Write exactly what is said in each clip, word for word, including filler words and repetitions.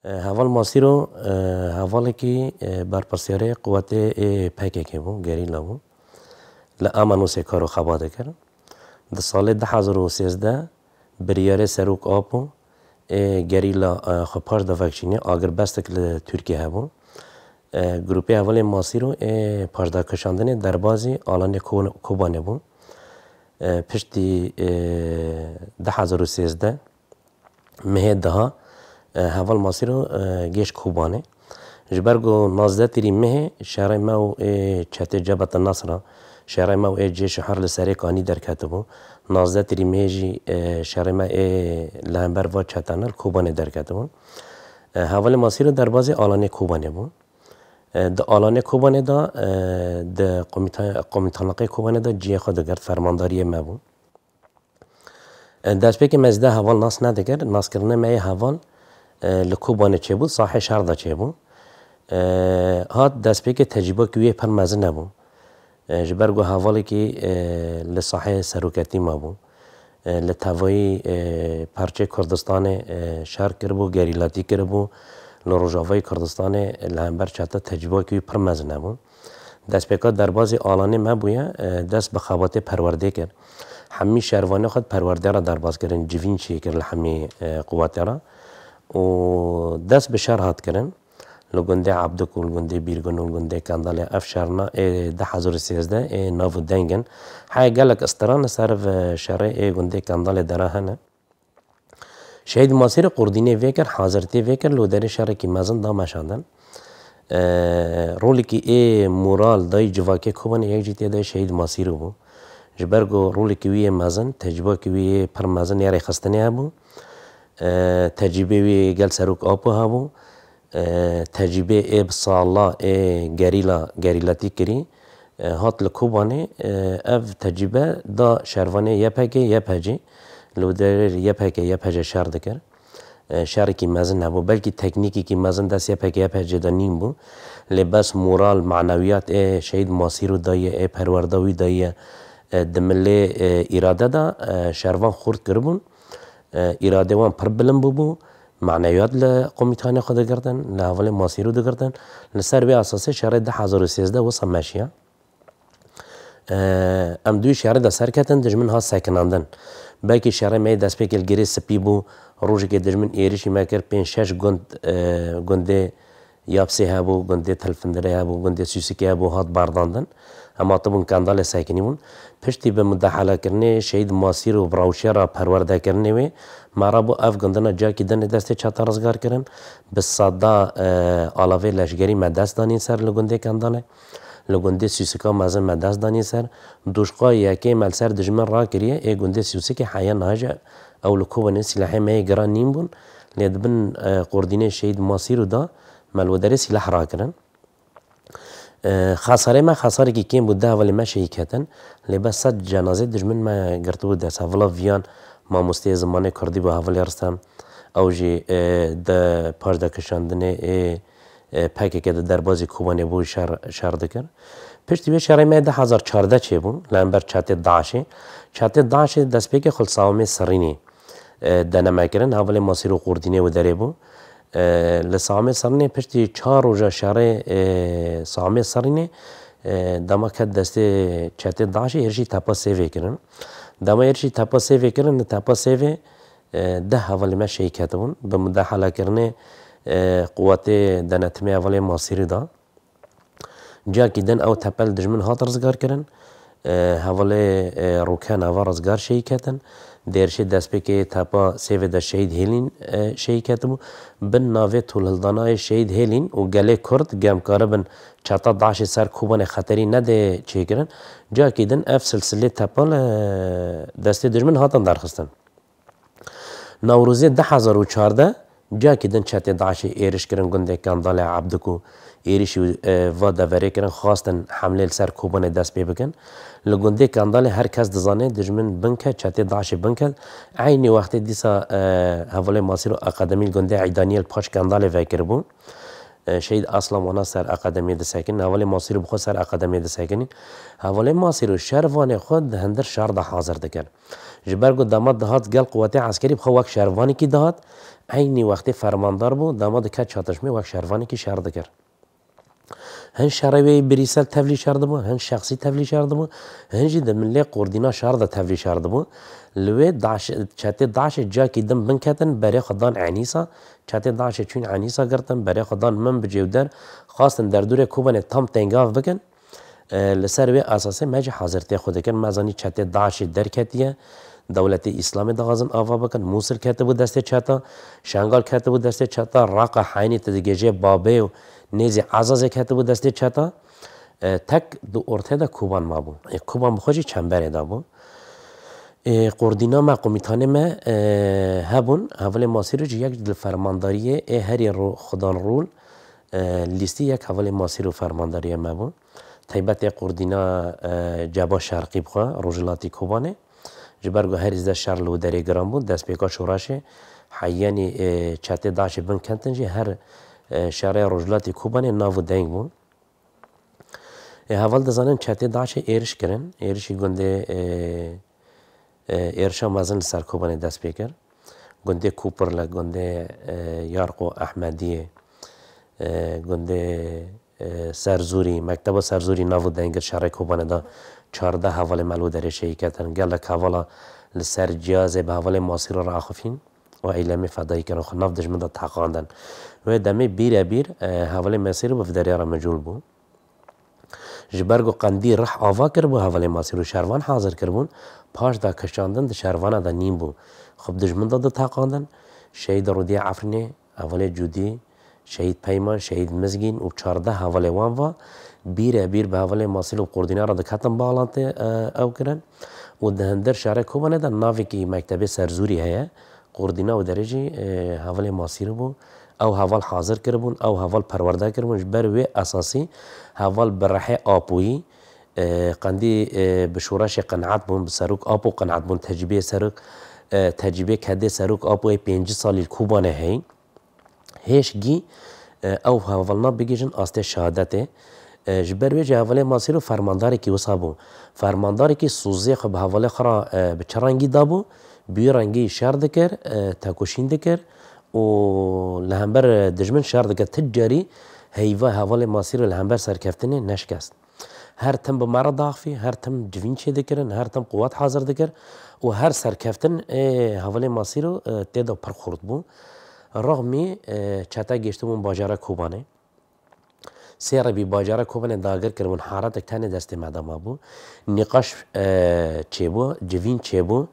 E, Heval Masîro, e, hevalekî, e, berpirsiyarê quwetê ê P K K bû, gerîla bû. Li Amanosê kar û xebat dikir. Di salê du hezar û sêzdeh biryarê Serok Apo ê gerîla, e, xwe paş da vekişînê, agirbestek li Tirkiye hebû. E, grûpê hevalê Masîro ê paşdakişandinê derbazî alanê Ko-, Kobanê bû. E, piştî, e, du hezar û sêzdeh mehê daha, e, heval Masîro, e, gêş Kobanê. Ji ber ku nozdeh tîrî mehê şerê me û ê çetê Cebete Nasra, şerê me û ê Cêşê Her li Serê Kanî derketibû. Nozdeh tîrî mehê jî, e, şerê me ê li hember va çetene li Kobanê derketibû. E, hevalê Masîro derbazî alanê Kobanê bû. E, di alanê Kobanê de, e, di komîta-, komîtanlaqê Kobanê de cihê xwe digirt, fermandariyê me bû. E, destpêkê me zêde heval nas nedikir. Naskirina me yê heval, e, li Kobanê çêbû, sahê şer de çêbû. E, hat destpêkê tecrûbekî wî yê pir mezin hebû. E, ji ber ku hevalekî, e, li sahê seroketî mabû. E, li tevayî, e, parçeyê Kurdistanê, e, şer kiribû, gerîlatî kiribû. Li Rojavayê Kurdistanê li hember çete tecrûbekî wî pir mezin hebû. Destpêka derbazî alanê me bûye, e, dest bi xebatê perwerdê kir. Hemî şervanê xwe di perwerdê re derbaz kirin, civîn çêkir li hemî, e, quwetê re û dest bi şer hat kirin. Li gundê Ebdik û li gundê Bîrgin û li gundê Kendalê ev şerna ê du hezar û sêzdeh ê nav û deng in. Heye gelek istiran li ser ev şerê ê gundê Kendalê dera hene. Şehîd Masîrê qurdînê vê kir, hazirtiyê vê kir, li derê şerekî mezin da meşandin. E, rolekî ê moral dayî civakê Kobanê yek jî tê de Şehîd Masîrê bû. Ji ber ku rolekî wî yê mezin, tecrûbekî wî yê pir mezin yê rêxistinê hebû. E, tecrûbê wî gel Serok Apo hebû. E, tecrûbê ê bi sala ê gerîla, gerîlatî kirî, e, hat li Kobanê, e, ev tecrûbe da şervanê Y P G, Y P C. Li derê Y P G, Y P C şer dikir. E, şerekî mezin hebû. Belkî teknîkekî mezin dest Y P G, Y P C de nîn bû. Lê bes moral, manewiyat ê Şehîd Masîrê daye, ê perwerda wî daye, e, di milê, e, îrade de, e, şervan xurt kiribûn. E, îradê wan pir bilind bûbû. Manewiyat li komîtanê xwe digirtin, li hevalê Masîrê digirtin. Li ser vê esasê şerê du hezar û sêzdeh wisa meşiya. E, em dûyî şerê de serketin, dijmin hat sekinandin. Belkî şerê me yê destpêkê li Girê Spî bû, rojekê dijmin êrişî me kir, pênc şeş gund, e, gundê Yapsê hebû, gundê Telfindirê hebû, gundê Sûsikê hebû, hat berdandin. Em hatibûn Kendalê sekinîbûn. Piştî bi mudahalekirinê Şehîd Masîrê û bi rewşa re perwerdekirinê wê, me rabû ev gundina ciyakî din ê destê çeta rizgar kirin. Bi seda, e, alavê leşgerî me dest danîn ser li gundê Kendalê. Li gundê Sûsika mezin me dest danî ser. Duşqa yekê me li ser dijmin rakiriye, ê gundê Sûsikê heye niha jî ew li Kobanê sîlehê me yê giran nîn bûn. Lê di bin, e, qurdînê Şehîd Masîrê de me li wê derê sîleh rakirin. E, xesarekî me xesarekî kêm bû, deh hevalê me şehîd ketin. Lê bes sed cenazê dijmin me girtibû dest. Hevila Viyan mamosteyê zimanê kurdî bû, hevalê Ristem. Ew jî, e, di paşda kişandinê ê e, P K K di derbazî Kobanê bû şer, şer dikir. Piştî vê şerê me du hezar çardeh çêbû, li hember çetê DAIŞê. Çetê DAIŞê destpêkê xwe li Sawamê Sirînê, e, deneme kirin, hevalê Masîrê û qurdînê wê derê bû. E, li Sawamê Sirînê piştî çar roja şerê, e, Sawamê Sirînê, e, dema ket destê çetê DAIŞê êrişî tepa Sêvê kirin. Dema êrişî tepa Sêvê kirin, li tepa Sêvê e, deh hevalê me şehîd ketibûn. Bi mudahalekirinê, e, quwetê denetimê hevalê Masîrê da. Ciyakî din ew tepe li dijmin hat rizgar kirin. E, hevalê, e, Rûken eva rizgar şehîd ketin. Di êrişê destpêkê tepa Sêvê de Şehîd Hêlîn, e, şehîd ketibû. Bin navê tolhildanayê Şehîd Hêlîn û gelê Kurd gemkaribin çeta DAIŞê ser Kobanê xeterî nedê çêkirin. Ciyakî din ev silsilê tepa li destê dijmin hatin derxistin. Newrozê du hezar û çardeh ciyakî din çetê DAIŞê êriş kirin gundê Kendalê Ebdikû êrişî, e, va deverê kirin, xwestin hemlê li ser Kobanê dest pê bikin. Li gundê Kendalê her kes dizane dijmin binke, çetê DAIŞê binke. Eynî wextê dîsa, e, hevalê Masîrê û akademî li gundê Eydaniyê li paş Kendalê vekiribû. E, Şehîd Aslan wana ser akademiyê disekinîn, hevalê Masîro bi xwe ser akademiyê disekinîn. Hevalê Masîro şervanê xwe di hindir şer de hazir dikir. Ji ber ku dema dihat gel quwetê eskerî bi xwe wek şervanekî dihat, eynî wextê fermandar bû, dema diket çatişmê wek şervanekî şer dikir. Hin şerê wê birîsel tevlî şer dibû, hin şexsî tevlî şer dibû, hin jî di milê qurdîna şer de tevlî şer dibû. Li wê DAIŞ, çetê DAIŞê ciyakî din bin ketin, berê xwe dan Enîsa. Çetê DAIŞê çûn Enîsa girtin, berê xwe dan Minbicê û der, xwestin derdorê Kobanê tam têngav bikin. E, li ser wê esasê me jî hazirtiyê xwe dikin. Me zanî çetê DAIŞê derketiye, dewletê Îslamê dixwazin ava bikin. Mûsil ketibû destê çeta, Şengal ketibû destê çeta, Raqa Heynî tu digêjê Babê û nêzî Ezazê ketibû destê çeta. E, tek di ortê de Koban mabû. E, Koban bi xwe jî çemberê de bû. E, qurdîna me, komîtanê me, e, hebûn. Hevalê Masîro jî yek li fermandariyê ê herî ro-, xudan rûl, e, lîstî yek hevalê Masîro fermandariya me bû. Taybet ê qurdîna, e, Ceba Şerqî bixwe, rojhilatî Kobanê. Ji ber ku herî zêde şer li wê derê giran bû, destpêka şoreşê heyanî, e, çetê DAIŞê bin ketin jî her, e, şerê rojhilatî Kobanê nav û deng bû. E, heval dizanin çetê DAIŞê êriş kirin. Êrişî gundê, e, e, êrişa mezin li ser Kobanê dest pê kir. Gundê Koperlek, gundê, e, Yarqo Ehmediyê, e, gundê, e, Serzûrî, mekteba Serzûrî nav û deng kir şerê Kobanê de çardeh hevalê me li wê derê şehîd ketin. Gelek hevala li ser cihazê bi hevalê Masîro re axifîn û eylemê fedayî kirin, xwe nav dijmin de teqandin. Wê demê bîrebîr, e, hevalê Masîro bi vê derê re mecûl bû. Ji ber ku qendî rih ava kiribû, hevalê Masîro şervan hazir kiribûn, paş de kişandin di şervana de nîn bû. Xwe bi dijmin de diteqandin. Şehîd Rûdiyê Efrînê, hevalê Cûdî, Şehîd Peyman, Şehîd Mizgîn û çardeh hevalê wan va bîre bîr bi hevalê Masîro û Qurdîna re diketin balantê, e, ew kirin. Û di hindir şerê Kobanê de navekî mektebê Serzûrî heye. Qurdîna û derê jî, e, hevalê Masîro bû. Ew heval hazir kiribûn, ew heval perwerde kiribûn. Ji ber wê esasî heval bi rihê Apoyî, e, qendî, e, bi şoreşê qenaet bûn, bi serok Apo qenaet bûn, tecrîbeyê serok, e, tecrîbeyê kedê serok Apoyê pêncî salî li Kobanê heyî. Hêşgî, e, ew hevalna bigihîjin astê şehadetê. E, ji ber wê jî hevalê Masîro fermandarekî wisa bû. Fermandarekî soziyê xwe bi hevalê xwe re, e, bi çi rengî dabû? Bi wî rengî şer dikir, e, tekoşîn dikir û li hember, e, dijmin şer dikir. Ti carî heyva hevalê Masîro li hember serkeftinê neşikest. Her tim bi me re daxivî, her tim civîn çêdikirin, her tim quwet hazir dikir û her serkeftin ê hevalê Masîro, e, tê de pir xurt bû. Rexmî, e, çete gêştibûn bajara Kobanê. Sê rebî bajara Kobanê dagir kiribûn, haratek tenê destê me de mabû. Nîqaş, e, çêbû, civîn çêbû.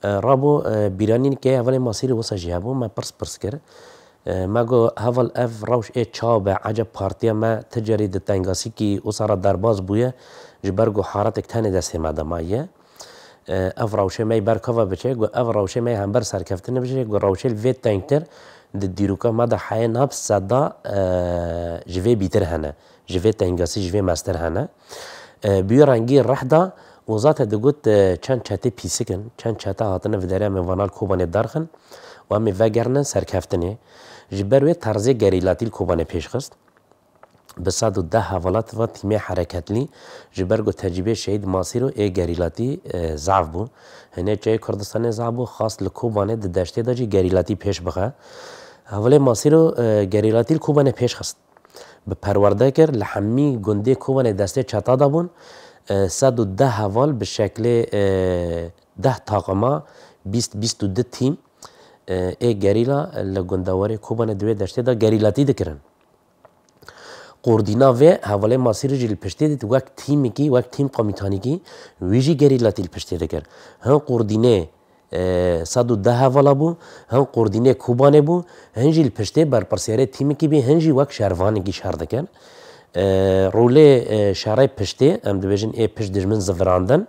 E, rabû, e, bîranîn kê hevalê Masîrê wisa jî hebû, me pirs pirs kir. E, me got, heval ev rewş ê çawa be, eceb partiya me ti carî di tengasîkî wisa re derbas bûye, ji ber ku haratek tenê destê me de maye. E, ev rewşê me yê ber kava biçe, got, ev rewşê me yê hember serkeftinê biçe, got, rewşê li vê tengtir di dîroka me de heye niha bi seda, e, ji vê bîtir hene, ji vê tengasî, ji vê mestir hene. E, bi wî rengî rih da û zate digot, e, çend çetê pîsik in, çend çete hatine vê derê, em ê vana li Kobanê derxin û em ê vegerînin serkeftinê. Ji ber wê terzê gerîlatî li Kobanê pêş xist. Bi sed û deh hevalat va tîmê hereketlî, ji ber ku tecrîbê Şehîd Masîro ê gerîlatî, e, zaf bû. Hinê çeyê Kurdistanê zaf bû, xwest li Kobanê di deştê de jî gerîlatî pêş bixe. Hevalê Masîro, e, gerîlatî li Kobanê pêş xist. Bi perwerde kir, li hemî gundê Kobanê destê çeta de bûn. E, sed û deh heval bi şeklê, e, deh taqima, bîst, bîst û du tîm, e, ê gerîla li gundewarê Kobanê di wê deştê de gerîlatî dikirin. Qurdîna vê hevalê Masîrê jî li piştê dît, wek tîmekî, wek tîm komîtanekî wî jî gerîlatî li piştê dikir. Hin qurdînê, e, sed û deh hevala bû, hin qurdînê Kobanê bû, hin jî li piştê berpirsiyarê tîmekî bî, hin jî wek şervanekî şer dikir. E, rolê, e, şerê piştê, em dibêjin ê pişt dijmin zivirandin.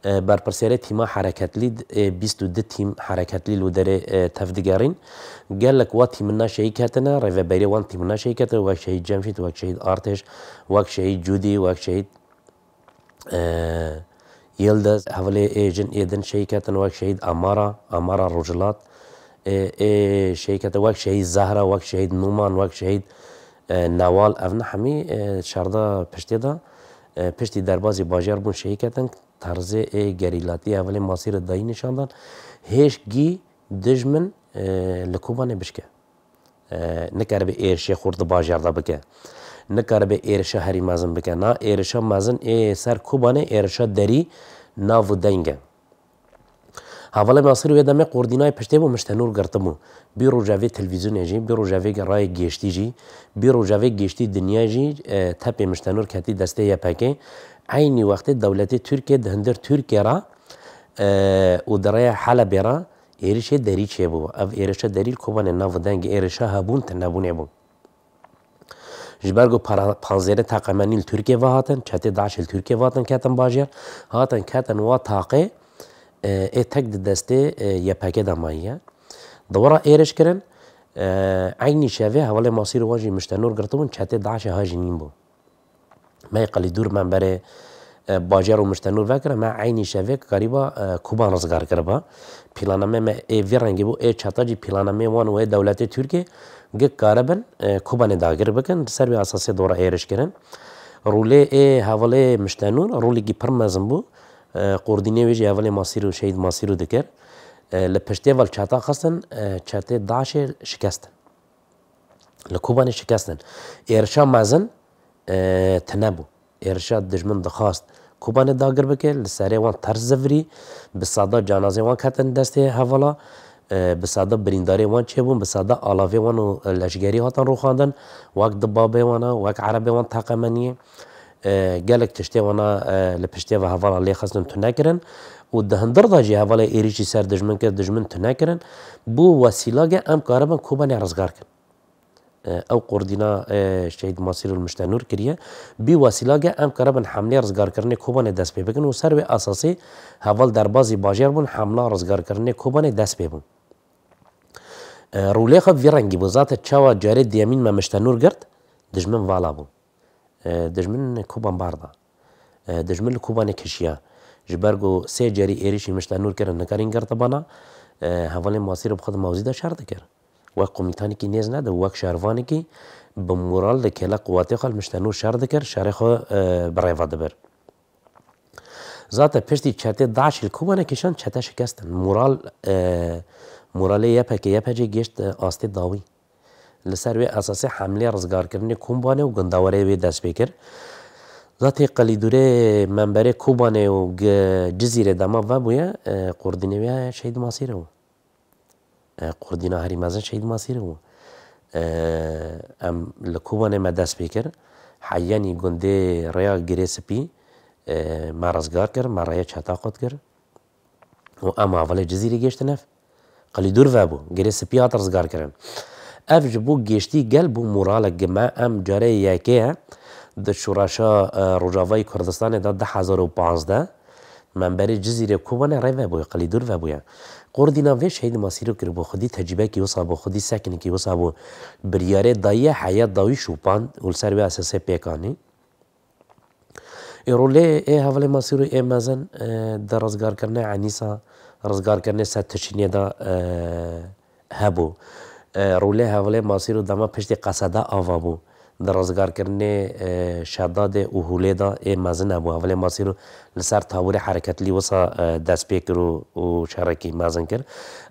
E, berpirsiyarê tîma hereketlî, e, bîst û du tîm hereketlî li derê, e, tevdigerîn. Gelek wa tîmina şehîd ketine, rêveberê wan tîmina şehîd ketine, wek Şehîd Cemşîd, wek Şehîd Artêş, wek Şehîd Cûdî, wek Şehîd, e, Yildiz. Hevalê ê jin ê din şehîd ketin, wek Şehîd Amara, Amara Rojhilat. E, ê şehîd ketin, wek Şehîd Zehra, wek Şehîd Numan, wek Şehîd, E, Newal, ev ne hemî, e, şerda piştê de, e, piştî derbazî bajêr bûn şehî ketin, terzê ê gerîlatî hevalê Masîrê dayî nîşan dan. Hêj gî dijmin, e, li Kobanê bişke. E, nikaribe êrişê xurt di bajêr de bike. Nikaribe êrişa herî mezin bike. Na êrişa mezin ê ser Kobanê êrişa derî nav û deng e. Hevalê Masîrê wê demê qordînayê piştê bû, Miştenûr girtibû. Bî rojevê televîzyonê jî, bî rojevê rayê gêştî jî, bî rojevê gêştî dinyayê jî, e, tepê Miştenûr ketî destê Y P G. Eynî wextê dewletê Tirkiye di hundir Tirkiye re, e, û di rêya Helebê re êrişê derî çêbû. Ev êrişa derî li Kobanê nav û dengê êrişa hebûn tunebûnê bû. Ji ber ku para-, panzêrê teqemenî li Tirkiye ve hatin, çetê DAIŞê li Tirkiye ve hatin ketin bajêr, hatin ketin wa taqê, e, ê tek di destê, e, Y P G de mayiye. Di wira êriş kirin, e, eynî şevê hevalê Masîrê wan jî Miştenûr girtibûn, çetê DAIŞê ha jî nîn bû. Me qelî dûr me berê, e, bajêr û Miştenûr vekire, me eynî şevê karîba, e, Koban rizgar kiriba. Plana me, me ê vî rengî bû, ê çeta jî plana me wan û ê dewletê Tirkiye gik karibin, e, Kobanê dagir bikin, li ser vê esasê dora êriş kirin. Rolê ê hevalê Miştenûr, rolekî pir mezin bû. E, qordînê wê jî hevalê Masîrê û Şehîd Masîrê dikir. E, li piştê ve li çeta xistin, e, çetê DAIŞê şikestin. Li Kobanê şikestin. Êrişa mezin, e, tune bû. Êrişa dijmin dixwast Kobanê dagir bike, li serê wan ters zivirî, bi seda canazê wan ketin destê hevala, e, bi seda birîndarê wan çêbûn, bi seda alavê wan û leşgerî hatin rûxandin, wek di babê wan a, wek erebê wan teqemeniyê. E, gelek tiştê wana, e, li piştê ve hevala lê xistin tune kirin û di hundir de jî hevalê êrişî ser dijmin kir, dijmin tune kirin. Bû wesîlage em karibin Kobanê rizgar kin. E, ew qordîna, e, Şehîd Masîr û Miştenûr kiriye. Bî wesîlage em karibin hemlê rizgarkirinê Kobanê dest pê bikin û ser wê esasê heval derbazî bajêr bûn, hemla rizgarkirinê Kobanê dest pê bûn. E, rûlê xwe vî rengî bû. Zaten çawa carê diyemîn me Miştenûr girt, dijmin vala bû. E, dijmin Koban bar da. E, dijmin li Kobanê kişiya. Ji ber ku sê carî êrişî Miştenûr kirin, nikarîn girtibana, e, hevalê Masîrê bi xwe di mewzî de şer dikir. Wek komîtanekî nêz nede, wek şervanekî bi moral di kêla quwetê xwe li Miştenûr şer dikir, şerê xwe, e, bi rêva dibir. Zaten piştî çetê DAIŞ li Kobanê kişand, çete şikestin. Moral, e, moralê Y P G, Y P G gêşt, e, astê dawî. Li ser wê esasê hemlê rizgarkirinê Kobanê û gundewarê wê dest pê kir. Zatê qelîdûrê memberê Kobanê û gi-, Cizîrê dema vebûye, e, qordînê wê Şehîd Masîrê bû. E, qordîna herî mezin Şehîd Masîrê bû. E, em li Kobanê me dest pê kir. Heyanî gundê rêya Girê Spî, e, me rizgar kir, me rêya çeta qut kir. Û em hevalê Cizîrê gêştin ev. Qelîdûr vebû. Girê Spî hat rizgar kirin. Ev ji bo gêştî gel bû moralek gi me. Em carê yekê ye di şoreşa, e, Rojavayê Kurdistanê de du hezar û pazdeh. Memberê Cizîrê Kobanê rê vebûye, qelîdûr vebûye. Qordîna vê Şehîd Masîrê kiribû, xwedî tecrûbekî wisa bû, xwedî seknekî wisa bû. Biryarê dayiye, heya dawî şûpand û li ser wê esasê pêk anî. Ê rolê ê hevalê Masîrê ê mezin, e, di rizgarkirinê Enîsa, rizgarkirinê ser Tişînê de, e, hebû. E, rolê hevalê Masîrê dema piştî qeseda ava bû. Di rizgarkirinê, e, Şedadê û Hûlê de ê mezin hebû. Hevalê Masîrê li ser taborê hereketlî wisa, e, dest pê kir û, û şerekî mezin kir.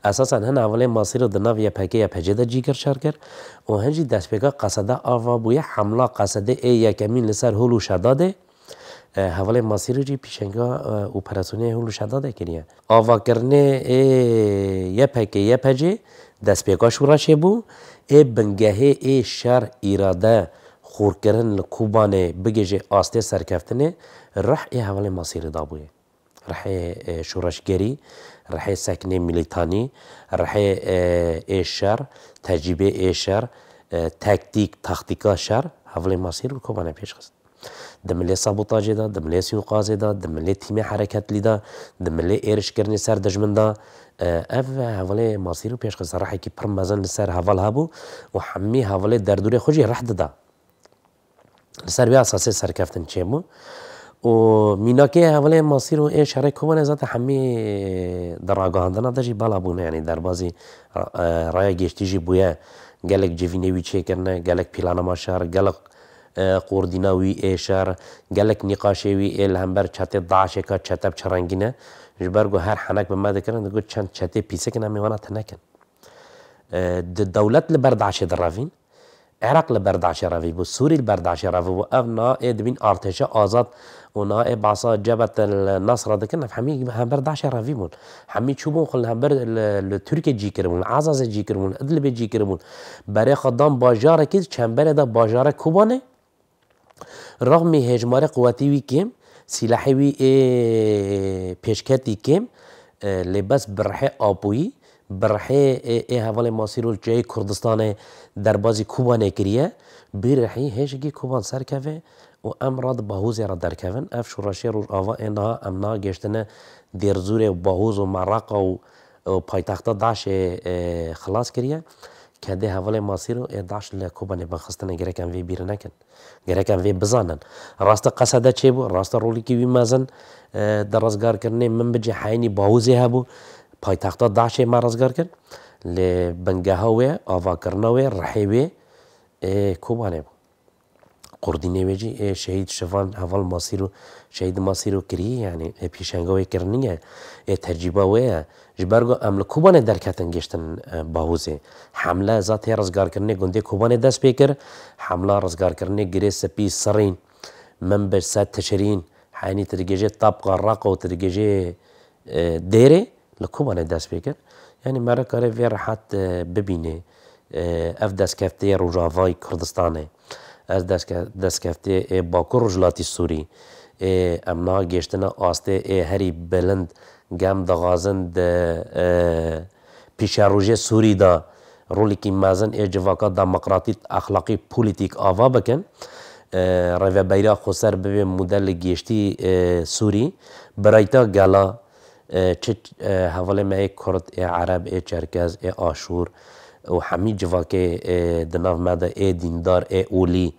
Esasen hin hevalê Masîrê di nav Y P G, Y P G de cî kir şer kir û hin jî destpêka qeseda ava bûye hemla qesedê ê yekemîn li ser Hûl û Şedadê. E, hevalê Masîrê jî pîşenga, e, operasyonê Hûl û Şedadê kiriye. Avakirinê ê Y P G, Y P G destpêka şoreşê bû. Ê bingehê ê şer, îrade, xurkirin li Kobanê bigihêje astê serkeftinê, rih ê hevalê Masîrê dabûye. Rihê, e, şoreşgerî, rihê seknê milîtanî, rihê, e, ê şer, tecrûbê ê şer, e, tektîk, taktîka şer, hevalê Masîrê li Kobanê pêş xist. Di milê sabotajê de, di milê sûqazê de, di milê tîmê hereketlî de, di milê êrişkirinê ser dijmin de, e, ev hevalê Masîrê pêş xist. Rihekî pir mezin li ser heval hebû û hemî hevalê derdorê xwe jî rih dida. Li ser vê esasê serkeftin çêbû. Û mînakê hevalê Masîrê ê şerê Kobanê zaten hemî di ragihandina de jî bela bûne, yanî derbazî, e, raya gêştî jî bûye. Gelek civînê wî çêkirine, gelek planama şer, gelek, e, qordîna wî ê şer, gelek nîqaşê wî ê li hember çetê DAIŞê ka çete bi çi rengî ne. Ji ber ku her henek bi me dikirin, digot çend çetê pîsik in, em ê wana tune kin. E, di dewlet li ber DAIŞê direvîn, Iraq li ber DAIŞê revî bû, Sûrî li ber DAIŞê revî bû. Ev na ê dibîn artêşa azad û na ê behsa Cebhet el Nasra dikin, ev hemî hember DAIŞê revî bûn. Hemî çûbûn xwe li hember li, li Tirkiyê cî kiribûn, li Ezazê cî kiribûn, li Idlibê cî kiribûn. Berê xwe dan bajarekî, çemberê de bajarek Kobanê. Rexmî hêjmarê quwetî wî kêm, sîlahê wî ê pêşketî kêm, e, lê bes bi rihê Apoyî, bi rihê ê, ê hevalê Masîro li cihê Kurdistanê derbazî Kobanê kiriye, bi rihî hêjekî Koban serkeve û em rad Bahûzê re derkevin. Ev şoreşê Rojava ê niha em niha gêştine Dêrzûrê û Bahûz û Meraqa û, û paytexta DAIŞê, e, xilas kiriye. Kedê hevalê Masîro ê DAIŞ li Kobanê bin xistine, gerek em vê bîr nekin. Gerek em vê bizanin. Rast e Qesede çêbû, rast e rolîkî wî mezin, e, di rizgarkirinê Minbicê Heynî Bahûzê hebû. Paytexta DAIŞê me rizgar kir. Lê bingeha wê, avakirina wê, rihê wê, ê, Kobanê bû. Qurdînê wê jî ê şehîd Şivan heval Masîro, şehîd Masîro kirî, yanî ê pîşenga wê kirinî ye, ê tecrîba wê ye. Ji ber ku em li Kobanê derketin giştin, e, Bahûzê. Hemle za tê rizgarkirinê gundê Kobanê dest pê kir. Hemla rizgarkirinê Girê Spî, Sirîn, Minbic, Sed Tişirîn, Heynî tu digêjê Tabqa, Reqa û tu digêjê, e, Dêrê li Kobanê dest pê kir. Yanî me re kare vê rehet, e, bibînê. E, ev destkeftê Rojavayê Kurdistanê. Ez destke-, destkeftê ê Bakur Rojhilatî Sûrî. Ê em niha gêştine astê ê herî bilind, gem dixwazin di, e, pîşerojê Sûrî de rolekî mezin ê civaka demokratîk, exlaqî, polîtîk ava bikin. E, Rêveberiya Xweser bibe model li gêştî, e, Sûrî. Birayta gela, e, çi, e, hevalê me ê Kurd, ê Ereb, ê Çerkez, ê Aşûr û hemî civakê, e, di nav me de ê dîndar, ê olî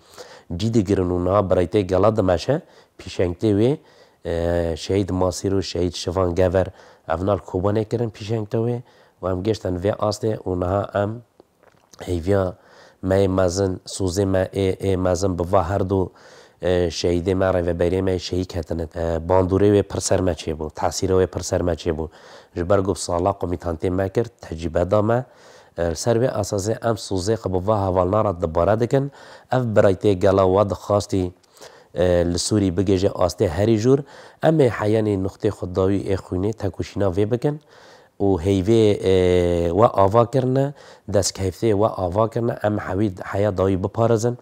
cî digirin û niha biraytê gela dimeşe, pîşengtê wê, e, şehîd Masîr û şehîd Şivan Gever, ev nal Kobanê kirin pîşengtê wê û em gêştin vê astê û niha em heyviya me yê mezin, sozê me ê, ê mezin bi va her du, e, şehîdê me, rêveberiyê me yê şehîd ketine. E, bandorê wê pir ser me çêbû, tesîra wê pir ser me çêbû. Ji ber ku bi sala komîtantê me kir, tecrîbe da me. E, li ser vê esasê em sozê xwe bi va hevalna re dubare dikin. Ev biraytê gela we dixwastî, e, li Sûrî bigêje astê herî jûr. Em ê heyanî nuqtê xwe dawî ê xwînê tekoşîna vê bikin û heyvê, e, we ava kirine, destkeftê we ava kirine, em hewî heya dawî biparêzin,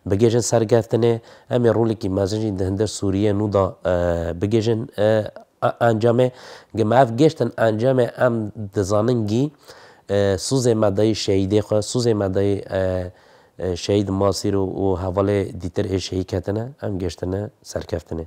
bigêjin serkeftinê. Em ê rolekî mezin jî di hundir Sûriyê nû de, e, bigêjin, e, a-, encamê. Gi me ev gêştin encamê em dizanin gî, e, sozê me dayî şehîdê xwe, sozê me dayî, e, e, şehîd Masîr û, û hevalê dîtir ê şehîd ketine, em gêştine serkeftinê.